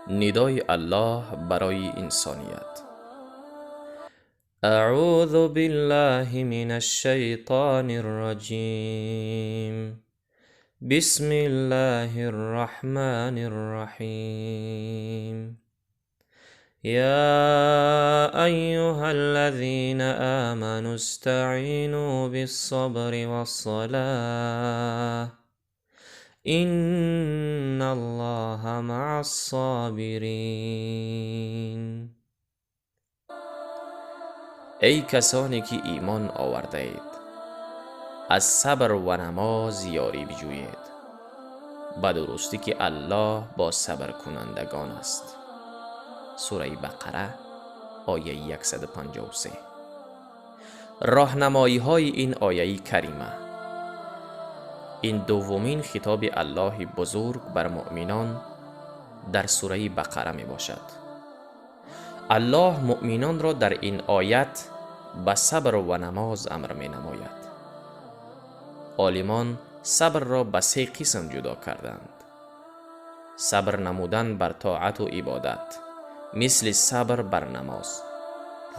Нидои Аллоҳ барои инсоният. Аъузу биллаҳи минаш-шайтонир раҷим. Бисмиллаҳир раҳмонир раҳим. Я айюҳаллазина аману истаъину бис-сабри вас-салаҳ. Инналлоҳа маъас-собирин. Эй касоне ки имон овардаед, аз сабр ва намоз ёрӣ биҷӯед. Ба дурустӣ ки Аллоҳ бо сабркунандагон аст. Сураи Бақара, ояи 153. Роҳнамоиҳои ин ояи карима. Ин дуввумин хитоби Аллоҳи бузург бар муъминон дар сураи Бақара мебошад. Аллоҳ муъминонро дар ин оят ба сабр ва намоз амр менамояд. Олимон сабрро ба се қисм ҷудо карданд. Сабр намудан бар тоату ибодат, мисли сабр бар намоз,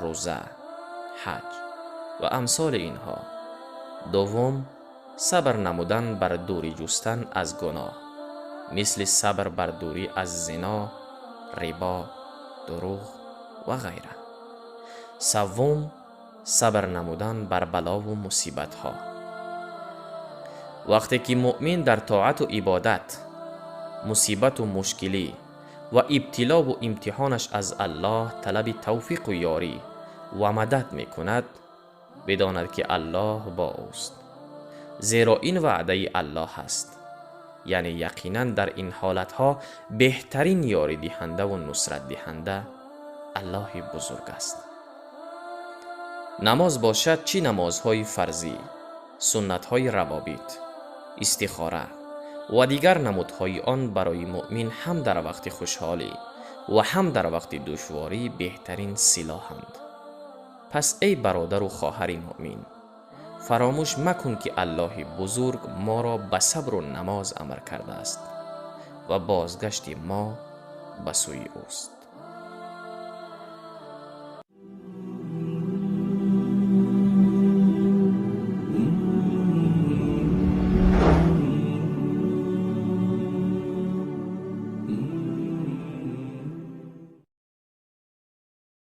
рӯза, ҳаҷ ва амсоли инҳо. Дуввум, сабр намудан бар дурӣ ҷустан аз гуноҳ, мисли сабр бар дурӣ аз зино, рибо, дурӯғ ва ғайра. Саввум, сабр намудан бар балову мусибатҳо. Вақте ки муъмин дар тоату ибодат, мусибату мушкилӣ ва ибтилову имтиҳонаш аз Аллоҳ талаби тавфиқу ёрӣ ва мадад мекунад, бидонад ки Аллоҳ бо ӯст. Зеро ин ваъдаи Аллоҳ аст. Яъне яқинан дар ин ҳолатҳо беҳтарин ёридиҳандаву нусратдиҳанда Аллоҳи бузург аст. Намоз бошад чӣ намозҳои фарзӣ, суннатҳои равобит, истихора ва дигар намудҳои он барои муъмин ҳам дар вақти хушҳолӣ ва ҳам дар вақти душворӣ беҳтарин силоҳанд. Пас эй бародару хоҳари муъмин, фаромӯш макун ки Аллоҳи бузург моро ба сабру намоз амр кардааст ва бозгашти мо ба сӯи ӯст.